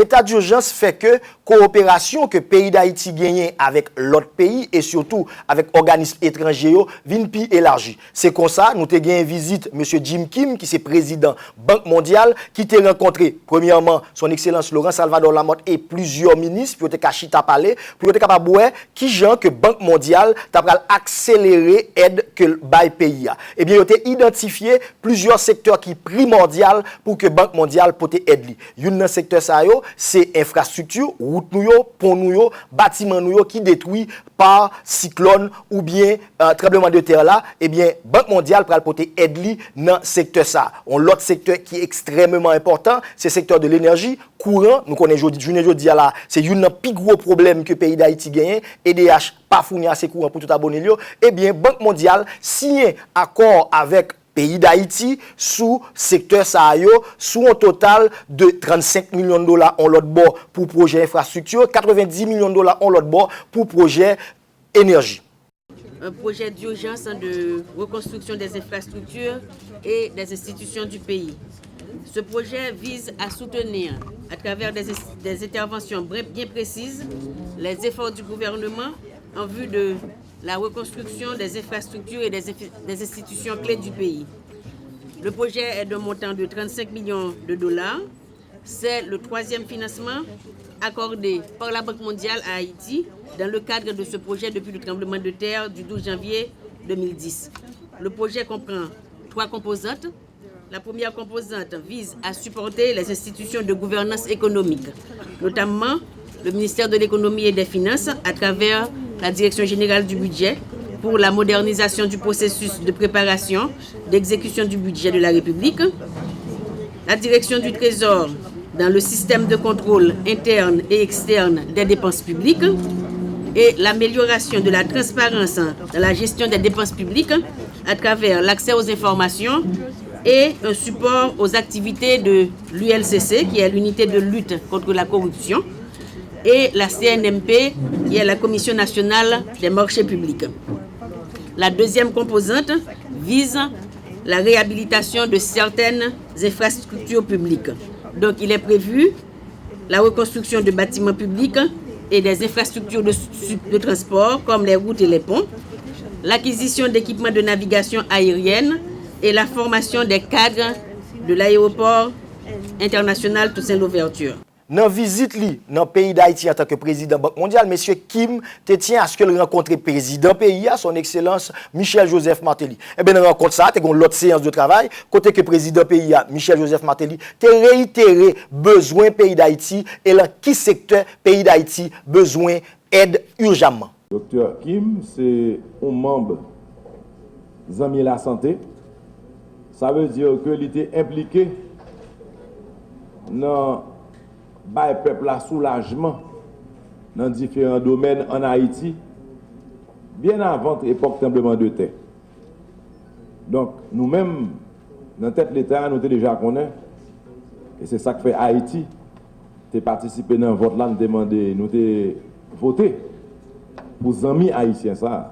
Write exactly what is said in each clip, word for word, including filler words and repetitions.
Eta dijans fè ke kowoperasyon ke peyi Dayiti genyen avèk lòt peyi e sitou avèk òganis etranje yo vin pi elaji. Se konsa, nou te genyen vizit mesye Jim Kim, ki se prezidan Bank Mondyal, ki te rankontre, premyèman, Son Ekselans Laurent Salvador Lamothe e plizyè minis pou yo te ka chita pale, pou yo te kapab wè kijan ke Bank Mondyal ta pral akselere èd ke l bay peyi a. Ebyen, yo te idantifye plizyè sektè ki primòdyal pou ke Bank Mondyal pote èd li. Youn nan sektè sa yo, se enfrastrikti, wout nou yo, pon nou yo, batiman nou yo ki detwi pa siklòn oubyen, eh, tranblemanntè la, ebyen, Bank Mondyal pral pote èd li nan sektè sa. Yon lòt sektè ki ekstrèmeman enpòtan, se sektè de lenèji, kouran. Nou konnen jodi, jounen jodi a la, se youn nan pi gwo pwoblèm ke peyi Dayiti genyen. E D H pa founi ase kouran pou tout abone l yo. Ebyen, Bank Mondyal siyen akò avèk peyi Dayiti sou sektè sa yo, sou yon total de trannsenk milyon dola yon lòt bò pou pwojè enfrastrikti, katrevenndis milyon dola yon lòt bò pou pwojè enèji. Un projet d'urgence de reconstruction des infrastructures et des institutions du pays. Ce projet vise à soutenir, à travers des, des interventions bien précises, les efforts du gouvernement en vue de la reconstruction des infrastructures et des, des institutions clés du pays. Le projet est d'un montant de trente-cinq millions de dollars. C'est le troisième financement accordé par la Banque mondiale à Haïti dans le cadre de ce projet depuis le tremblement de terre du douze janvier deux mille dix. Le projet comprend trois composantes. La première composante vise à supporter les institutions de gouvernance économique, notamment le ministère de l'Économie et des Finances à travers la Direction générale du budget pour la modernisation du processus de préparation d'exécution du budget de la République, la Direction du Trésor dans le système de contrôle interne et externe des dépenses publiques et l'amélioration de la transparence dans la gestion des dépenses publiques à travers l'accès aux informations et un support aux activités de l'U L C C, qui est l'unité de lutte contre la corruption, et la C N M P, qui est la Commission nationale des marchés publics. La deuxième composante vise la réhabilitation de certaines infrastructures publiques. Donc, il est prévu la reconstruction de bâtiments publics et des infrastructures de, de transport comme les routes et les ponts, l'acquisition d'équipements de navigation aérienne et la formation des cadres de l'aéroport international Toussaint Louverture. Nan vizit li nan peyi Dayiti antanke prezidan Bank Mondyal, mesye Kim te tyen aske l rankontre prezidan peyi a, Son Ekselans Michel Joseph Martelly. Ebyen, nan rankont sa a, te gen yon lòt seyans de travay, kote ke prezidan peyi a, Michel Joseph Martelly, te reyitere bezwen peyi Dayiti e lan ki sektè peyi Dayiti bezwen èd ijamman. Doktè Kim se yon manm Zanmi Lasante. Sa vle di ke li te enplike nan bay pèp la soulajman nan diferan domèn ann Ayiti byen avan epòk tranblemanntè. Donk, nou menm, nan tèt Leta a, nou te deja konnen, e se sa k fè Ayiti te patisipe nan vòt la, nou te mande, nou te vote pou zanmi ayisyen sa a,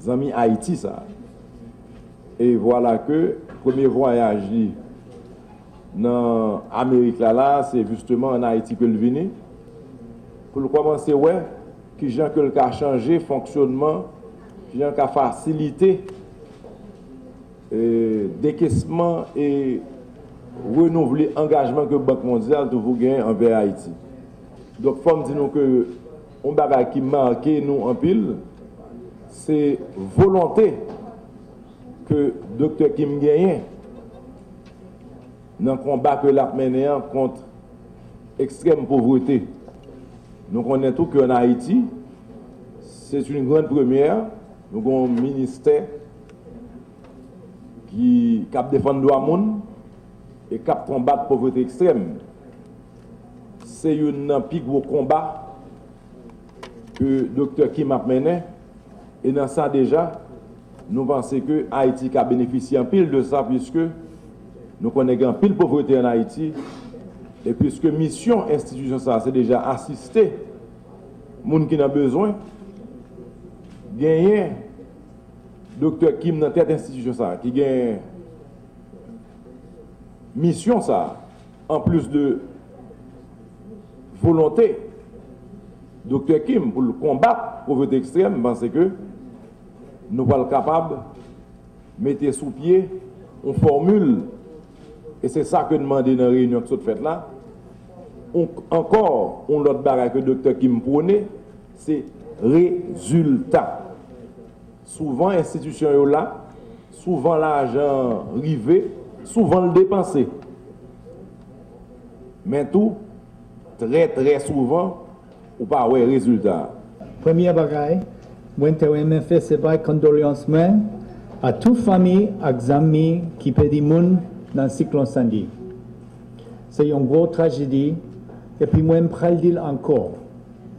zanmi Ayiti sa a. E vwala ke premye vwayaj li nan Amerik la, la, se jisteman ann Ayiti ke l vini, pou l kòmanse wè kijan ke l ka chanje fonksyònman, kijan l ka fasilite e, dekesman e renouvle angajman ke Bank Mondyal toujou genyen anvè Ayiti. Donk, fò m di nou ke yon bagay ki make nou anpil, se volonte ke Doktè Kim genyen nan konba ke l ap mennen an kont ekstrèm povrete. Nou konnen tou ke ann Ayiti, c'est une grande première, nou gen yon ministè ki, k ap defann dwa moun e k ap konbat povrete ekstrèm. Se youn nan pi gwo konba ke Doktè Kim ap mennen, e nan sa deja, nou panse ke Ayiti ka benefisye anpil de sa, piske nou konnen gen anpil povrete ann Ayiti, e piske misyon enstitisyon sa a se deja asiste moun ki nan bezwen, genyen Doktè Kim nan tèt enstitisyon sa a, ki gen misyon sa a, anplis de volonte Doktè Kim pou l konbat povrete ekstrèm, m panse ke nou pral kapab mete sou pye yon fòmil, e se sa ke n mande nan reyinyon k sot fèt la. Yon, ankò yon lòt bagay ke Doktè Kim pwone, se rezilta. Souvan enstitisyon yo la, souvan lajan an rive, souvan l depanse. Men tou, trè, trè souvan, ou pa wè rezilta a. Premye bagay, mwen te renmen fè se bay kondolyans mwen a tout fanmi ak zanmi ki pèdi moun nan siklòn Sandy. Se yon gwo trajedi, epi mwen pral di l ankò,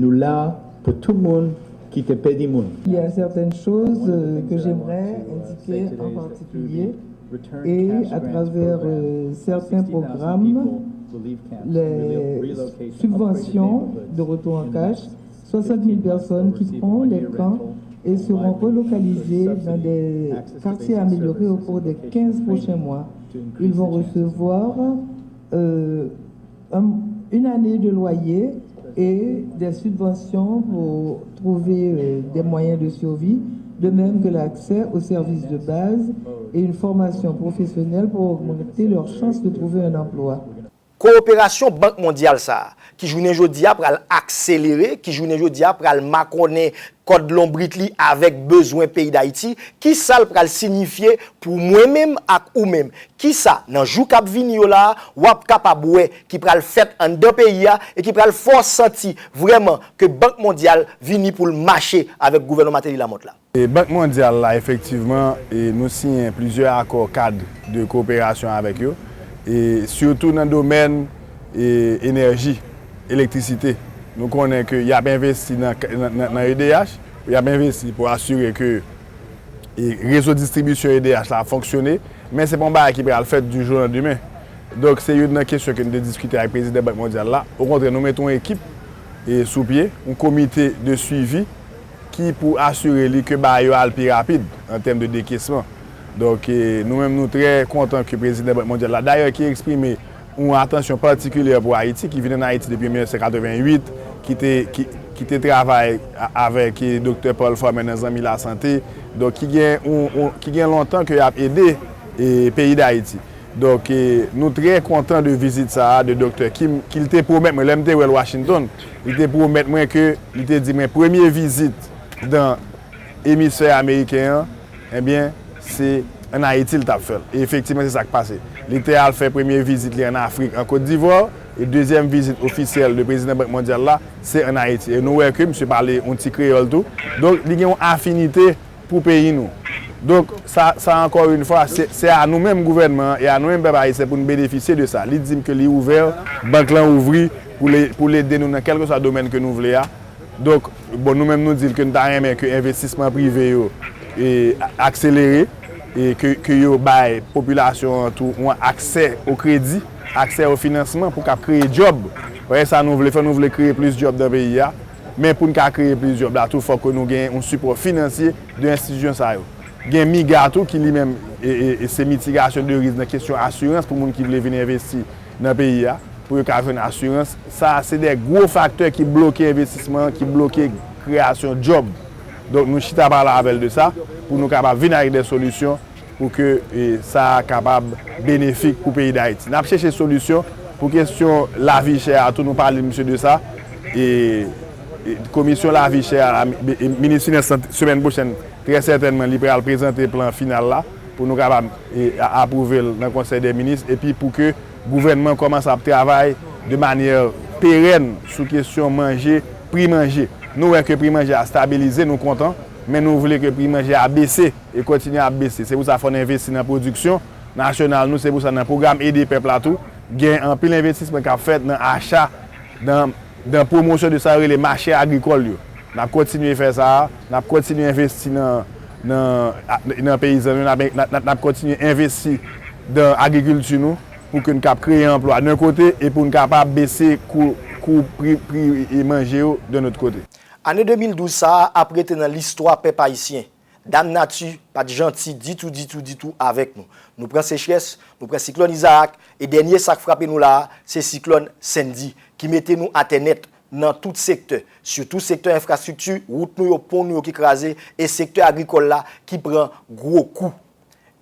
nou la pou tout moun ki te pèdi moun. Il y a certaines choses, euh, que j'aimerais indiquer en particulier et à travers, euh, certains programmes, les subventions de retour en cash, soixante mille personnes quitteront les camps et seront relocalisées dans des quartiers améliorés au cours des quinze prochains mois. Ils vont recevoir, euh, un- une année de loyer et des subventions pour trouver, euh, des moyens de survie, de même que l'accès aux services de base et une formation professionnelle pour augmenter leurs chances de trouver un emploi. Kowoperasyon Bank Mondyal sa a, ki jounen jodi a pral akselere, ki jounen jodi a pral makònen kòd lonbrit li avèk bezwen peyi Dayiti, kisa l pral siyifye pou mwen menm ak ou menm? Kisa, nan jou k ap vini yo la a, w ap kapab wè ki pral fèt anndan peyi a e ki pral fè w santi vrèman ke Bank Mondyal vini pou l mache avèk gouvènman Martelly Lamothe la? E Bank Mondyal la, efektivman, e nou siyen plizyè akò kad de kowoperasyon avèk yo, e sitou nan domèn e enèji, elektrisite. Nou konnen ke y ap envesti nan, nan, nan E D H, y ap envesti pou asire ke e rezo distribisyon E D H la ap fonksyone, men se pa yon bagay ki pral fèt du jour au lendemain. Donk, se youn nan kesyon ke nou te diskite ak prezidan Bank Mondyal la. Okontrè, nou mete yon ekip e sou pye, yon komite de swivi ki pou asire li ke bagay yo al pi rapid an tèm de dekesman. Donk, e, nou menm nou trè kontan ke prezidan Bank Mondyal la, dayè ki eksprime yon atansyon patikilye pou Ayiti, ki vin ann Ayiti depi mil nèf san katrevenn uit, ki te, ki, ki te travay a- avèk e, Doktè Paul Farmer nan Zanmi Lasante, donk ki gen, yon, yon, ki gen lontan ke y ap ede e, peyi Dayiti. Donk, e, nou trè kontan de vizit sa a de Doktè Kim, ki l te pwomèt mwen, lè m te wè l Washington, li te pwomèt mwen ke, li te di mwen, premye vizit dan emisfè ameriken an, ebyen, se ann Ayiti l t ap fè l. E efektivman, se sa k pase. Li te al fè premye vizit li ann Afrik, an Kot Divwa, e dezyèm vizit ofisyèl de prezidan Bank Mondyal la, se ann Ayiti. E nou wè ke misye pale yon ti kreyòl tou. Donk, li gen yon afinite pou peyi nou. Donk, sa, sa ankò yon fwa, se, se a nou menm gouvènman an e a nou menm pèp ayisyen pou n benefisye de sa. Li di m ke li ouvè, bank lan ouvri pou l, pou l ede nou nan kèlkeswa domèn ke nou vle a. Donk, bon, nou menm nou di l ke n ta renmen ke envestisman prive yo e, a- akselere e ke, ke yo bay popilasyon an tou yon aksè o kredi, aksè o finansman pou k ap kreye djòb. Wè sa nou vle fè, nou vle kreye plis djòb nan peyi a. Men pou n ka kreye plis djòb la tou, fòk ke nou gen yon sipò finansye de enstitisyon sa yo. Gen MIGA tou ki li menm e, e, e se mitigasyon de risk nan kesyon asirans pou moun ki vle vin envesti nan peyi a, pou yo ka jwenn asirans. Sa a se de gwo faktè ki bloke envestisman an, ki bloke kreyasyon djòb. Donk nou chita pale avè l de sa, pou nou kapab vin avèk de solisyon pou ke e, sa a kapab benefik pou peyi Dayiti. N ap chèche solisyon pou kesyon lavi chè a tou, nou pale misye de sa. E, e, komisyon lavi chè a, e, minis finans lan, semèn pwochèn, trè sètènman, li pral prezante plan final la pou nou kapab e, a- apwouve l nan konsèy dè minis, epi pou ke gouvènman kòmanse ap travay de manyè perèn sou kesyon manje, pri manje. Nou wè ke pri manje a stabilize, nou kontan, men nou vle ke pri manje a bese e kontinye ap bese. Se pou sa fò n envesti nan pwodiksyon nasyonal nou, se pou sa nan pwogram ede pèp la tou, gen anpil envestisman k ap fèt nan acha, nan, nan pwomosyon de sa yo rele mache agrikòl yo. N ap kontinye fè sa a, n ap kontinye envesti nan, nan, a- nan peyizan yo, n ap, n ap, n ap kontinye envesti dan agrikilti nou pou ke n kab kreye anplwa de yon kote e pou n kapab bese kou, kou pri, pri e manje yo de yon lòt kote. Ane de mil douz sa a ap rete nan listwa pèp ayisyen. Dam nati pa t janti ditou, ditou, ditou avèk nou. Nou pran sechrès, nou pran siklòn Izaak, e dènye sa k frape nou la a, se siklòn Sandy, ki mete nou atè nèt nan tout sektè, sitou sektè enfrastrikti, wout nou yo, pon nou yo ki kraze, e sektè agrikòl la ki pran gwo kou.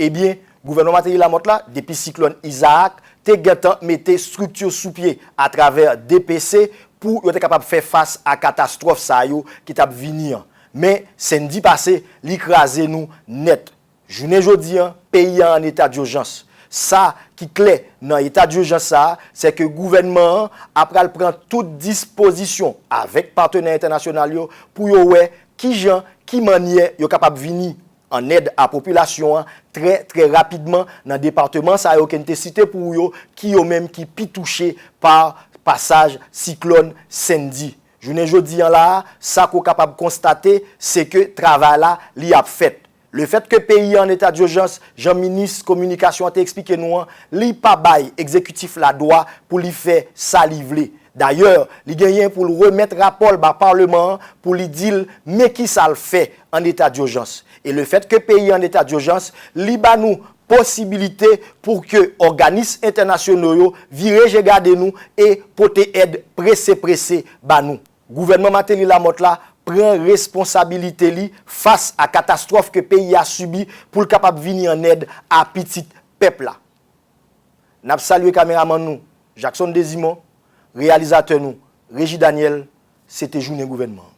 Ebyen, gouvènman Martelly Lamothe la, depi siklòn Izaak, te gentan mete estrikti sou pye atravè D P C pou yo te kapab fè fas a katastwòf sa yo ki t ap vini an. Men, Sandy pase, li kraze nou nèt. Jounen jodi an, peyi a an eta dijans. Sa ki klè nan eta dijans sa a, se ke gouvènman an ap pral pran tout dispozisyon avèk patnè entènasyonal yo pou yo wè kijan, ki mannyè yo kapab vini an èd a popilasyon an trè, trè rapidman nan depatman sa yo ke n te site pou ou yo, ki yo menm ki pi touche pa pasaj siklòn Sandy. Jounen jodi an la a, sa ke w kapab konstate, se ke travay la, li ap fèt. Lefèt ke peyi a an eta dijans, jan minis kominikasyon an te eksplike nou an, li pa bay egzekitif la dwa pou li fè sa li vle. Dayè, li genyen pou l remèt rapò l ba palman an pou li di l men kisa l fè an eta dijans. E lefèt ke peyi a an eta dijans, li ba nou posibilite pou ke òganis entènasyonal yo vire je gade nou e pote èd prese prese ba nou. Gouvènman Martelly Lamothe la pran responsabilite li fas a katastwòf ke peyi a sibi pou l kapab vini an èd a pitit pèp la. N ap salye kameramann nou, Jackson Desimond, reyalizatè nou, Reji Daniel, se te jounen gouvènman an.